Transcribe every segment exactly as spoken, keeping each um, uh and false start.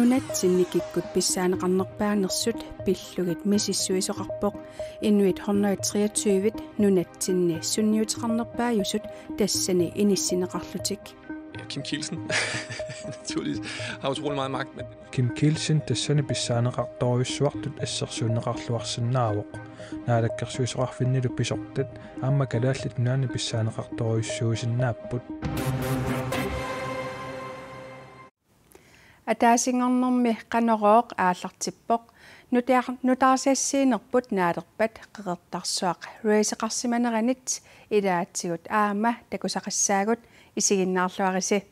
Nunatsinni kikkut pissaaneqarnerpaanersut pillugit misissuisoqarpoq. Inuit hundrede treogtyve nunatsinni sunniuteqarnerpaajusut tassani inissinneqarlutik. Ja, Kim Kielsen naturligvis har utrolig meget magt, men Kim Kielsen tassani pissaaneqartorujussuartut assersuunneqarluarsinnaavoq. Naalakkersuisoqarfinnilu pisortat aamma Kalaallit Nunaanni pissaaneqartorujussuusinnaapput. Ataasinngornermi Qanorooq aallartippoq. Nutaar-, nutaarsiassiinerput naalerpat Qeqertarsuaq raceqarsimaneranit ilaatigut aamma takusaqassaagut, isiginnaarluarisi.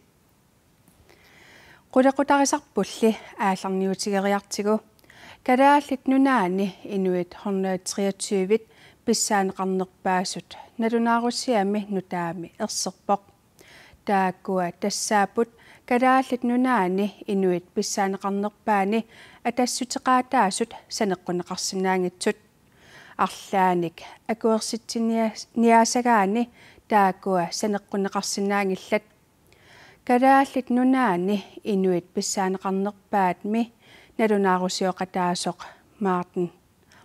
Qulequtarisarpulli aallarniutigeriartigu. Kalaallit Nunaanni inuit hundrede treogtyve pissaaneqarnerpaasut nalunaarusiami nutaami erserpoq. Taakkua tassaapput Kalaallit Nunaanni inuit pissaaneqarnerpaani atassuteqaataasut saneqqunneqarsinnaanngitsut. Arlaannik akuersitsinias-, niaasagaanni taakkua saneqqunneqarsinnaanngillat. Kalaallit Nunaanni inuit pissaaneqarnerpaatmi nalunaarusioqataasoq Martin,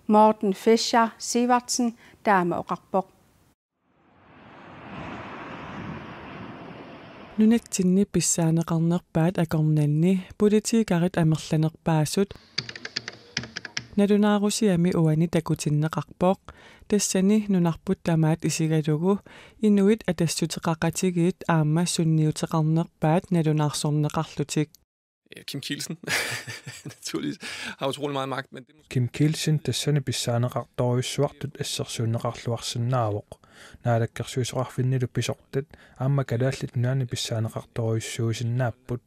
Morten Fischer Sivertsen taama oqarpoq. Nunatsinni pissaaneqarnerpaat akornanni politikerit amerlanerpaasut nalunaarusiami uani takutinneqarpoq. Tassani nunarput tamaat isigalugu inuit atassuteqaqatigiit aamma sunniuteqarnerpaat nalunaarsorneqarlutik. Ja, Kim Kielsen naturligvis har utrolig meget magt, men det er måske Kim Kielsen tassani pissaaneqartorujussuartut assersuunneqarluarsinnaavoq. Naalakkersuisoqarfinnilu pisortat aamma Kalaallit Nunaanni pissaaneqartorujussuusinnaapput.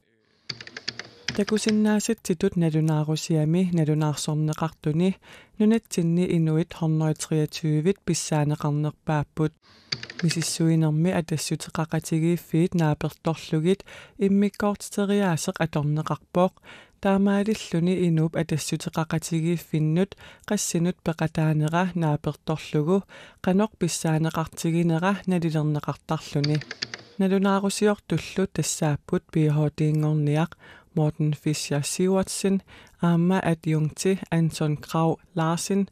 Takusinnaasatsitut nalunaarusiami nalunaarsorneqartuni nunatsinni inuit hundrede treogtyve pissaaneqarnerpaapput. Misissuinermi atassuteqaqatigiiffiit naapertorlugit immikkoortiteriaaseq atorneqarpoq. Taamaalilluni inuup atassuteqaqatigiiffinnut qassinut peqataanera naapertorlugu qanoq pissaaneqartiginera nalilerneqartarluni. Nalunaarusiortullu tassaapput Ph.D.-nngorniaq Morten Fischer Sivertsen aamma adjunkti Anton Krag Larsen,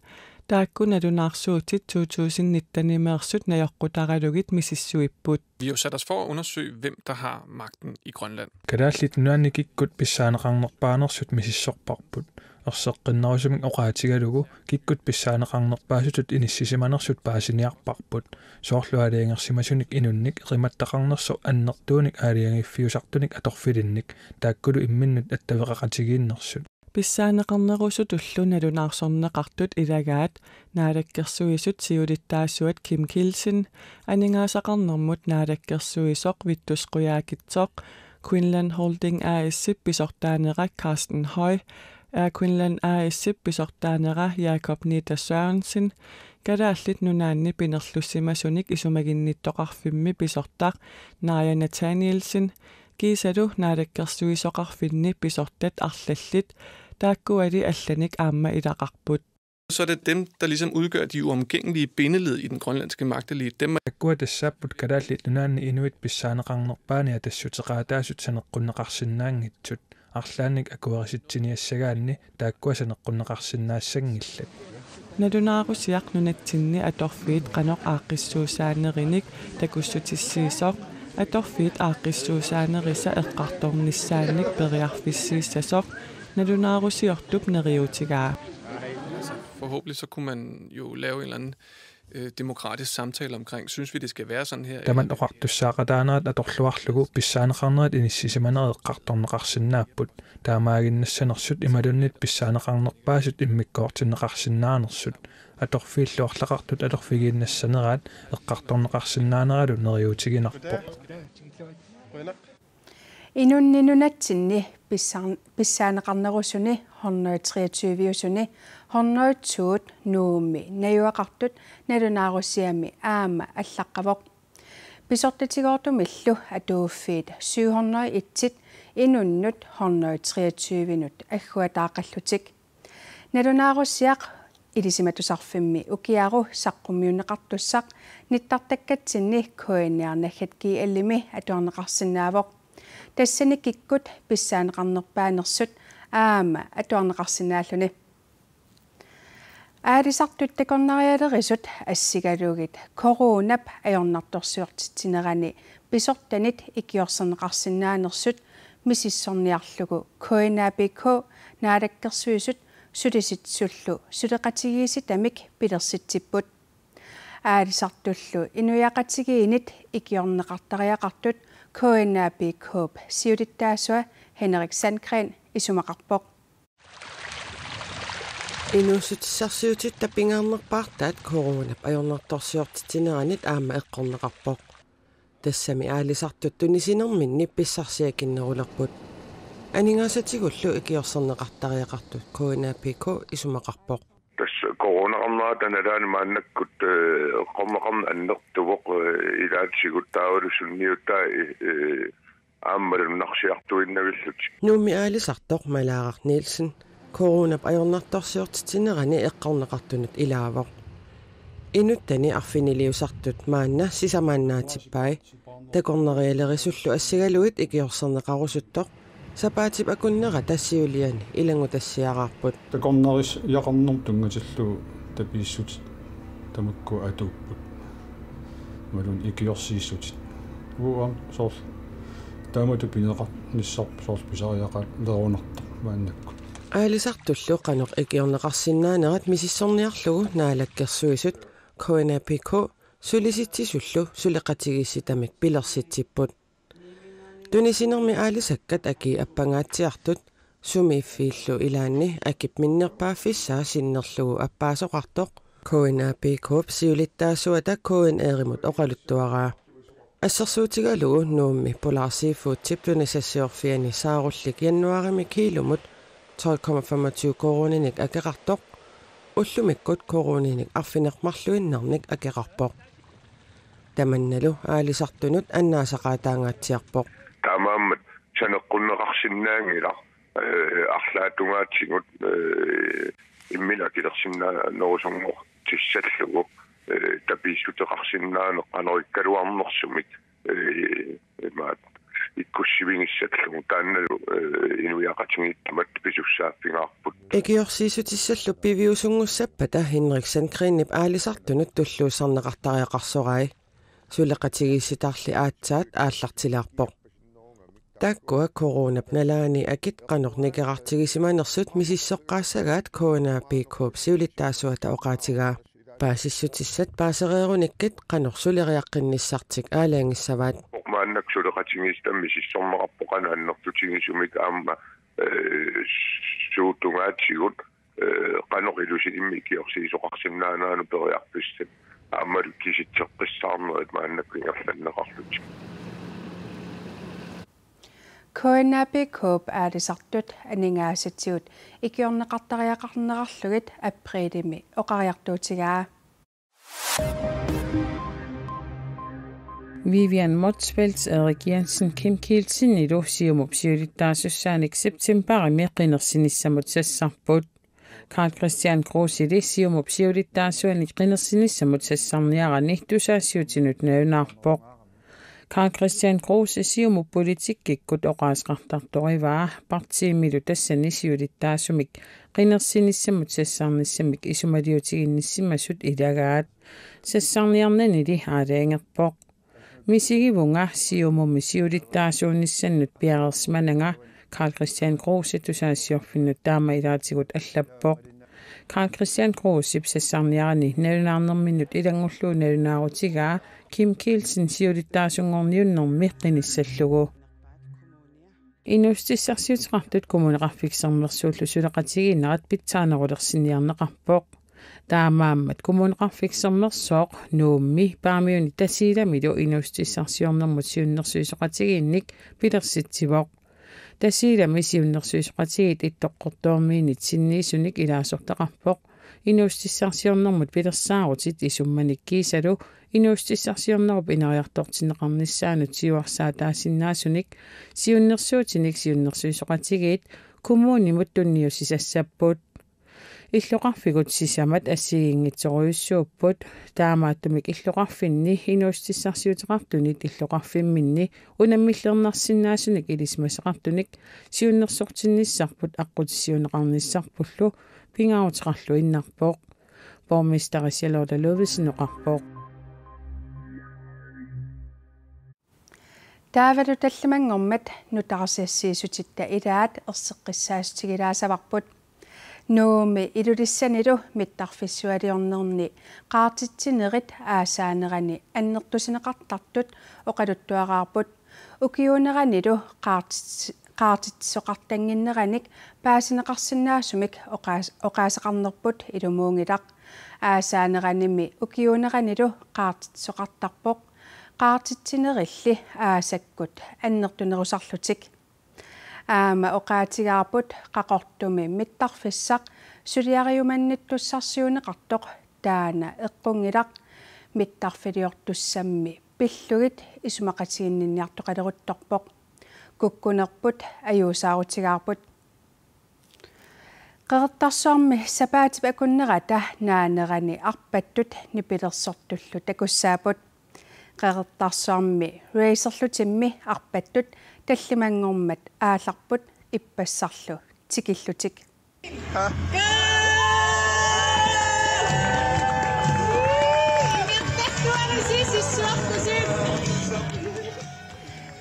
taakku nalunaarsuutit to tusind nitten-imeersut najoqqutaralugit misissuipput. Vi har jo sat os for at undersøge, hvem der har magten i Grønland. Kalaallit Nunaanni kikkut pissaaneqarnerpaanersut misissorparput. Erseqqinnerusumik oqaatigalugu kikkut pissaaneqarnerpaasutut inissisimanersut paasiniarparput. Soorlu aalajangersimasunik inunnik eqimattaqarnersoq annertuunik aalajangiiffiusartunik atorfilinnik, taakkulu imminnut attaveqaqatigiinnersut. Pissaaneqarnerusutullu nalunaarsorneqartut ilagaat Naalakkersuisut siulittaasuat Kim Kielsen, aningaasaqarnermut naalakkersuisoq Vittus Qujaukitsoq, Greenland Holding A/S-ip pisortaanera Carsten Høy, Air Greenland A/S-ip pisortaanera Jakob Nitter Sørensen, Kalaallit Nunaanni pinerlussimasunik isumaginnittoqarfimmi pisortaq Naaja Nathanielsen, kiisalu naalakkersuisoqarfinni pisortat arlallit, taakkuali allanik aamma ilaqarput. Så er det dem, der ligesom udgør de uomgængelige bindeled i den grønlandske magtelite. Dem er Taakkua tassaapput Kalaallit Nunaanni inuit pissaaneqarnerpaani atassuteqaataasut saneqqunneqarsinnaanngitsut. Arlaannik akuerisitsiniassagaanni taakkua saneqqunneqarsinnaassanngillat. Nalunaarusiaq nunatsinni atorfiit qanoq aaqqissuussaanerinik takussutissiisoq, atorfiit aaqqissuussaanerisa eqqartornissaannik periarfissiissasoq nalunaarusiortup neriuutigaa. Altså, forhåbentlig så kunne man jo lave en eller anden øh, demokratisk samtale omkring, synes vi, det skal være sådan her? Tamanna oqartussaaqataanerat atorluarlugu pissaaneqarnerit inissisimanerat eqqartorneqarsinnaapput. Taamaaginnassanersut imaluunniit pissaaneqarnerpaasut immikkoortinneqarsinnaanersut. Atorfiillu arlaqartut atorfigiinnassaneraat eqqartorneqarsinnaaneralu neriuutiginarpoq. Inunni nunatsinni pissaan-, pissaaneqarnerusuni hundrede treogtyve-usuni hundrede to-t Nuummi najugaqartut nalunaarusiami aamma allaqqavoq. Pisortatigoortumillu atuuffiit syv hundrede et-it inunnut hundrede treogtyve-nut agguataaqqallutik. Nalunaarusiaq Ilisimatusarfimmi ukiaru saqqummiunneqartussaq nittartakkatsinni K N R naggat G L-imi atuarneqarsinnaavoq. Tassani kikkut pissaaneqarnerpaanersut aamma atuarneqarsinnaalluni. Aalisartut takornarialerisut assigalugit coronap ajornartorsiortitsinerani pisortanit ikiorserneqarsinnaanersut misissorniarlugu K N A P K Naalakkersuisut Sulisitsisullu suleqatigiissitamik pilersitsipput. Aalisartullu inuiaqatigiinnit ikiorneqartariaqartut K N A P K-p siulittaasua Henrik Sandgreen isumaqarpoq. Inuussutissarsiutitta pingaarnerpaartaat coronap ajornartorsiortitsineranit aamma eqqorneqarpoq. Tassami aalisartut tunisinerminni pissarsiakinnerulerput. Aningaasatigullu ikiorserneqartariaqartut K N A P K isumaqarpoq. Tassa coronaqarnerata nalaani maannakkut, eh, eqqorneqarneq annertuvoq, eh, ilaatigut taavalu sunniutai, eh, aamma malunnarsiartuinnavillutik. Nuummi aalisartoq Malaaraq Nielsen coronap ajornartorsiortitsinerani eqqorneqartunut ilaavoq. Inuttani arfiniliusartut maanna sisamaannaatippai. Takornarialerisullu assigalugit ikiorserneqarusuttoq sapaatip akunnerata siuliani ilanngutassiaraarput. Takornariaqarnermut tunngatillugu tapiissutit tamakku atuupput. Imaluunniit ikiorsiissutit. Uanga soorlu taamatut pineqarnissarput soorlu pisariaqalerunartoq maannakkut. Aalisartullu qanoq ikiorneqarsinnaanerat misissorniarlugu Naalakkersuisut K N A P K Sulisitsisullu suleqatigiissitamik pilersitsipput. Tunisinermi aalisakkat akii appangaatsiartut sumiiffiillu ilaanni akip minnerpaaffissaa sinnerlugu appaasoqartoq K N A P K-p siulittaasuata K N R-imut oqaluttuaraa. Assersuutigalugu Nuummi Polar Seafoodip tunisassiorfiani saarullik januaarimi kiilumut tolv komma femogtyve koruuninik akeqartoq, ullumikkut koruuninik arfineq-marluinnarnik akeqarpoq. Tamannalu aalisartunut annaasaqaataangaatsiarpoq. Taamaammat saneqqunneqarsinnaanngilaq, eh, arlaatigut, eh, imminut akilersinnaanerusunngortissallugu, eh, tapiissuteqarsinnaaneq qanorikkaluarnersumik, eh, imaat ikkussivigissallugu taannalu, eh, inuiaqatigiinnut tamatta pisussaaffigaarput. Ikiorsiissutissallu piviusunngussappata Henrik Sandgreenip aalisartunut tulluussarneqartariaqarsorai. Suleqatigiissitaarli aatsaat aallartilaarpoq. Taakkua coronap nalaani akit qanoq nikerartigisimanersut misissoqqaassagaat K N A P K-p siulittaasuata oqaatigaa. Paasissutissat paasereerunikkit qanoq suleriaqqinnissartik aalajangissavaat. Maannakkut suleqatigiissitami misissorneqarpoq qanoq annertutigisumik aamma, eh, suut tungaatigut, eh, qanoq ilusilinnik ikiorsiisoqarsinnaaneranut periarfissat aammalu kisitseqqissaarnerit maannakkut ingerlanneqarlutik. K N A P K-p aalisartut aningaasatigut ikiorneqartariaqarnerarlugit apriilimi oqariartuutigaa. Vivian Motzfeldt, Erik Jensen, Kim Kielsenilu Siumup siulittaasussaanik septembarimi qinersinissamut sassarput. Karl-Kristian Kruseli Siumup siulittaasuanik qinersinissamut sassarniarani tusagassiuutinut nalunaarpoq. Karl-Kristian Kruse Siumup politikkikkut oqaaseqartartorivaa partiimilu tassani siulittaasumik qinersinissamut sassarnissamik isumaliutiginnissimasut ilagaat. Sassarniarnanili aalajangerpoq. Misigivunga Siumumi siulittaasuunissannut piareersimananga, Karl-Kristian Kruse tusagassiorfinnut taama ilaatigut allappoq. Karl-Kristian Krusep sassarniarani nalunaarnerminnut ilanngullugu nalunaarutigaa Kim Kielsen siulittaasunngorniunnermi qinissallugu. Inuussutissarsiuteqartut Kommuneqarfik Sermersuullu suleqatigiinnerat pitsaanerulersinniarneqarpoq. Taamaammat Kommuneqarfik Sermersooq Nuummi Paamiuni Tasiilamilu inuussutissarsiornermut siunnersuisoqatigiinnik pilersitsivoq. Tasiilami siunnersuisoqatigiit Ittoqqortoormiinit sinniisunik ilaasortaqarpoq inuussutissarsiornermut pilersaarutit isummanik kiisalu inuussutissarsiornerup ineriartortinneqarnissaanut siuarsaataasinnaasunik siunnersuutinik siunnersuisoqatigiit kommunimut tunniussisassapput. Illoqarfigut sisamat assigiinngitsorujussuupput, taamaattumik illoqarfinni inuussutissarsiuteqartunit illoqarfimminni unammillernarsinnaasunik ilisimasaqartunik siunnersortinnissarput aqqutissiuunneqarnissarpullu pingaaruteqarluinnarpoq, borgmesteri Charlotte Ludvigsen oqarpoq. Taavalu tallimanngormat nutaarsiassiissutitta ilaat erseqqissaassutigilaasavarput. Nuummi Ilulissanilu mittarfissualiornerni qaartitsinerit aasaanerani annertusineqartartut oqaluttuaraarput. Ukiuuneranilu qaartits-, qaartitsisoqartannginneranik paasineqarsinnaasumik oqaas-, oqaaseqarnerput ilumuunngilaq. Aasaaneranimi ukiuuneranilu qaartitsisoqartarpoq, qaartitsinerilli aasakkut annertunerusarlutik. Aamma oqaatigaarput Qaqortumi mittarfissaq suliariumannittussarsiuunneqartoq taanna eqqunngilaq, mittarfiliortussammi pillugit isumaqatiginninniartoqaleruttorpoq. Kukkunerput ajuusaarutigaarput. Qeqertarsuarmi sapaatip akunnerata naanerani arpattut nipilersortullu takussaapput. Qeqertarsuarmi racerlutimmi arpattut tallimanngormat aallarput ippassarlu tikillutik.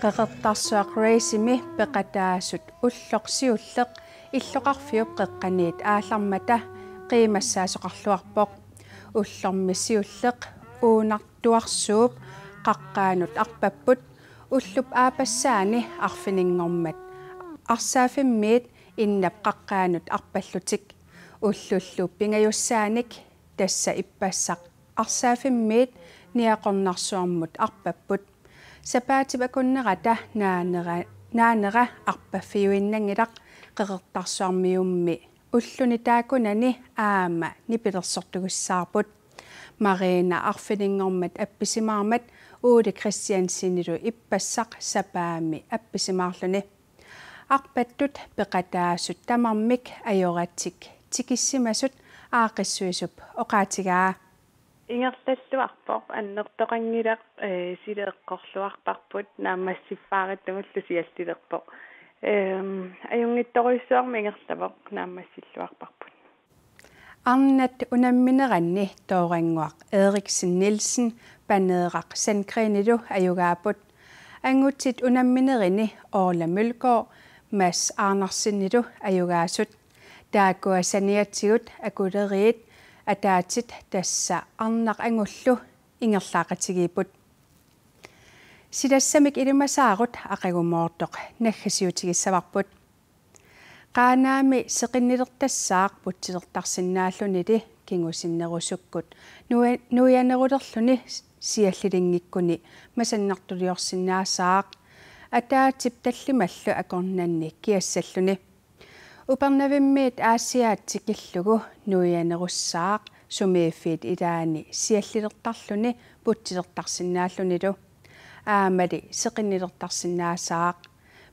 Qeqertarsuaq Racemi peqataasut ulloq siulleq illoqarfiup qeqqaniit aallarmata qiimassaasoqarluarpoq. Ullormi siulleq uunartuarsuup qaqqaanut arpapput, ullup aappassaani arfininngormat arsaaffimmiit innap qaqqaanut arpallutik. Ullullu pingajussaanik, tassa ippassaq arsaaffimmiit niaqornarsuarmut arpapput. Sapaatip akunnerata naanera, naanera arpaffiuinnanngilaq, Qeqertarsuarmiummi ulluni taakkunani aamma nipilersortugissaarput. Marina arfininngormat appisimaarmat Ole Christiansenilu ippassaq sapaammi appisimaarluni. Arpattut peqataasut tamarmik ajoratik tikissimasut aaqqissuisup oqaatigaa. Ingerlalluarpoq, annertoqanngilaq, ee, sila eqqorluarparput, naammassiffaaratsigullu siallilerpoq. Ehm, ajunngitsorujussuarmik ingerlavoq, naammassilluarparput. Arnat unammineranni toorannguaq Eriksen Nielsen Paneeraq Sandgrenilu ajugaapput. Angutit unamminerini Orla Mølgaard Mads Andersenilu ajugaasut. Taakkua saniatigut akuleriit ataatit, tassa arnaq angullu, ingerlaaqatigiipput. Silassamik ilimasaarut aqagumoortoq naggasiutigissavarput. Qaanaami seqinnilertassaaq putsilertarsinnaallunili kingusinnerusukkut nui-, nuianerulerluni siallilinngikkuni masannartuliorsinnaassaaq, ataatip tallimallu akornanni kiassalluni. Upernavimmiit Aasiaat tikillugu nuianerussaaq sumiiffiit ilaanni siallilertarluni putsilertarsinnaallunilu. Aammali seqinnilertarsinnaassaaq,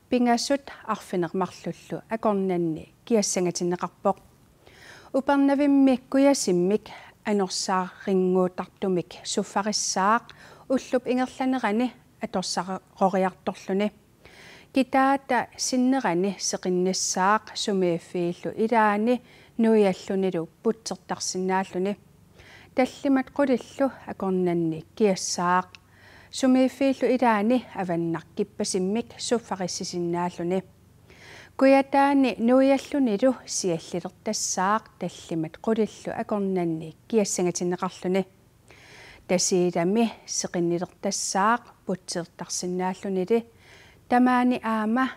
pingasut arfineq-marlullu akornanni kiassangatinneqarpoq. Upernavimmi kujasimmik anorsaarinnguuttartumik suffarissaaq ullup ingerlanerani atorsaroriartorluni. Kitaata sinnerani seqinnissaaq sumiiffiillu ilaanni nuiallunilu putsilertarsinnaalluni. Tallimat qulillu akornanni kiassaaq, sumiiffiillu ilaanni avannaq kippasimmik suffarisisinnaalluni. Kujataani nuiallunilu siallilertassaaq tallimat qulillu akornanni kiassangatinneqarluni. Tasiilami seqinnilertassaaq putsilertarsinnaallunili, tamaani aamma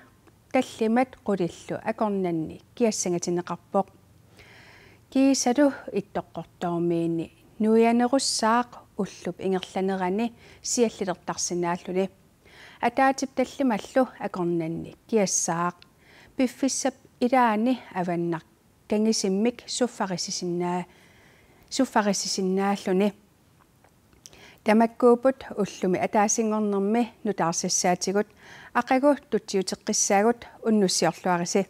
tallimat qulillu akornanni kiassangatinneqarpoq. Kiisalu Ittoqqortoormiini nuianerussaaq ullup ingerlanerani siallilertarsinnaalluni. Ataatip tallimallu akornanni kiassaaq, piffissap ilaani avannaq kangisimmik suffarisisinna-, suffarisisinnaalluni. Tamakkuupput ullumi ataasinngornermi nutaarsiassaatigut, aqagu tutsiuteqqissaagut, unnussiorluarisi.